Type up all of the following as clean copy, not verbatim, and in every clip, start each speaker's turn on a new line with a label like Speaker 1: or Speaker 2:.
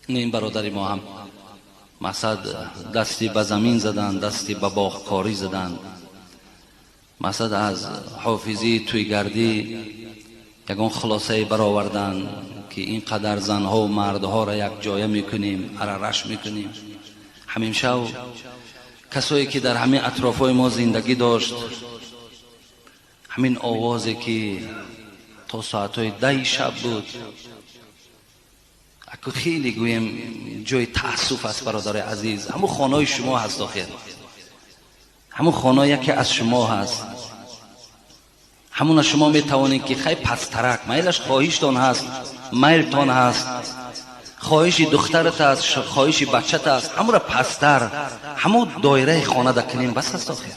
Speaker 1: Ин бародари мо ҳам мақсад дасти ба замин задан, дасти ба боғкорӣ задан, мақсад аз ҳофизӣ туйгардӣ ягон хулосае баровардан ки ин қадар занҳо ва мардҳоро як ҷоя мекунем, арараш мекунем. Ҳамин шав касое ки дар ҳамин атрофҳои мо зиндагӣ дошт, ҳамин овозе ки то соатҳои 10 шаб буд, аку хеле гӯем ҷои таассуф аст, бародари азиз. Ҳамун хонаҳои шумо ҳаст, охир ҳамун хона яке аз шумо ҳаст. Ҳамуна шумо метавонед ки хай пастарак майлаш хоҳиштон ҳаст, майлтон ҳаст, хоҳиши духтарат аст, хоҳиши бачат аст, ҳамура пастар ҳамун доираи хонада кунем, бас аст охир.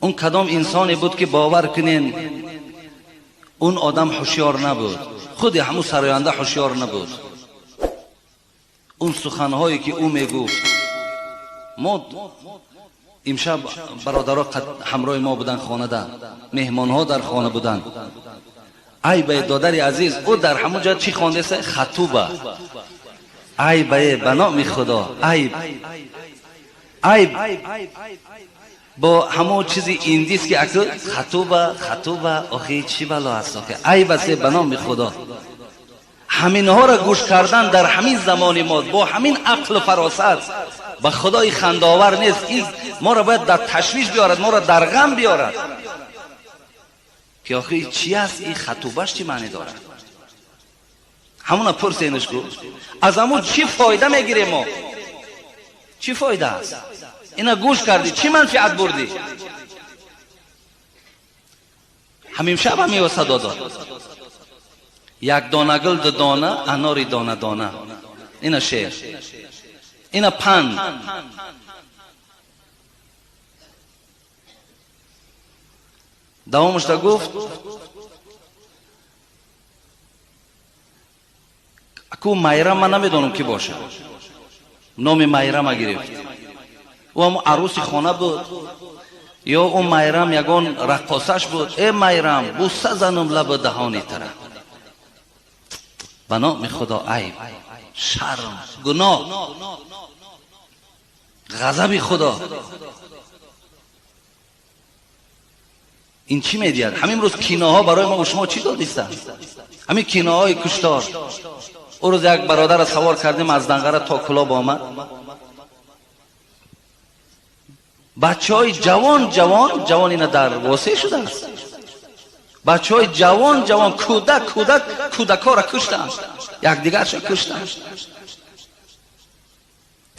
Speaker 1: Он кадом инсоне буд ки бовар кунен, он одам ҳушёр набуд, худи ҳамун сароянда ҳушёр набуд. Он суханҳое ки ӯ мегуфт, мо имшаб бародаро ҳамроҳи мо буданд хонада, меҳмонҳо дар хона буданд. Ай бае додари азиз, ӯ дар ҳамун ҷо чӣ хондеса? Хатуба. Ай бае, ба номи Худо, айб, айб бо ҳамон чизи индис ки аку хатуба, хатуба, охи чӣ бало аст охи? Айб аст ба номи Худо. Ҳаминҳоро гӯш кардан дар ҳамин замони мо бо ҳамин ақлу фаросат ба Худои хандовар нест. Ин моро бояд дар ташвиш биёрад, моро дар ғам биёрад ки охи чӣ аст ин хатубаш, чӣ маъне дорад? Ҳамуна пурсенаш ку, аз ҳамун чӣ фоида мегирем мо? Чӣ фоида аст? Ина гӯш кардӣ, чӣ манфиат бурдӣ? Ҳамин шаб ҳамин садо дод. Як дона гул, ду дона анори дона дона. Ина шеър, ина панд. Давомашда гуфт, аку Майрам, ман намедонам ки бошад, номи Майрама гирифт. Ӯ ҳамун арӯси хона буд ё ӯ Майрам ягон раққосаш буд? Э Майрам, бӯса занум лабу даҳони тара. Ба номи Худо, айб, шарм, гуноҳ, ғазаби Худо. Ин чӣ медиҳад? Ҳамин рӯз киноҳо барои мо шумо чӣ додистанд? Ҳамин киноҳои куштор. Ӯ рӯз як бародарро савор кардем, аз Данғара то Кулоб омад. Бачаҳои ҷавон ҷавон ҷавон ина дар восеъ шудааст. Бачаҳои ҷавон ҷавон, кӯдак кӯдак, кӯдакҳоро куштанд, якдигаршо куштанд.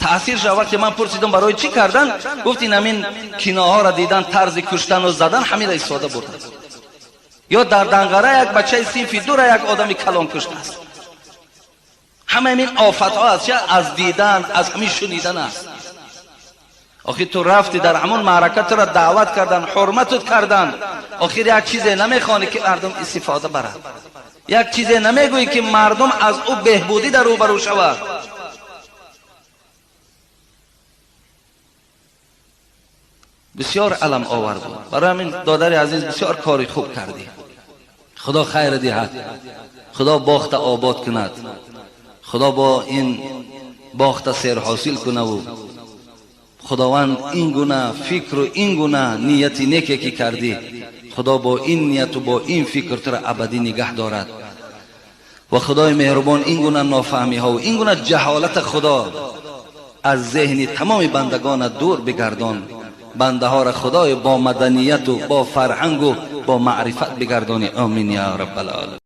Speaker 1: Таъсир шуд. Вақте ман пурсидам барои чӣ кардан, гуфт ин ҳамин киноҳоро дидан, тарзи куштану задан, ҳаминро истифода бурданд. Ё дар Данғара як бачаи синфи дура як одами калон куштааст. Ҳама ҳамин офатҳо аз чи? Аз дидан, аз ҳамин шунидан аст. Охир ту рафти дар ҳамон маърака, туро даъват кардан, ҳурматут кардан, охир як чизе намехоҳӣ ки мардум истифода барад, як чизе намегӯӣ ки мардум аз ӯ беҳбудӣ дар рӯбарӯ шавад. Бисёр алам овар буд. Барои ҳамин додари азиз, бисёр кори хуб кардӣ. Худо хайр диҳад, Худо боғта обод кунад, Худо бо ин боғта серҳосил кунаву Худованд ин гуна фикру ин гуна нияти неке ки кардӣ, Худо бо ин нияту бо ин фикр туро абадӣ нигаҳ дорад. Ва Худои меҳрубон ин гуна нофаҳмиҳову ин гуна ҷаҳолата Худо аз зеҳни тамоми бандагона дур бигардон. Бандаҳоро Худои бо маданияту бо фарҳангу бо маърифат бигардонӣ. Омин я раббал оламин.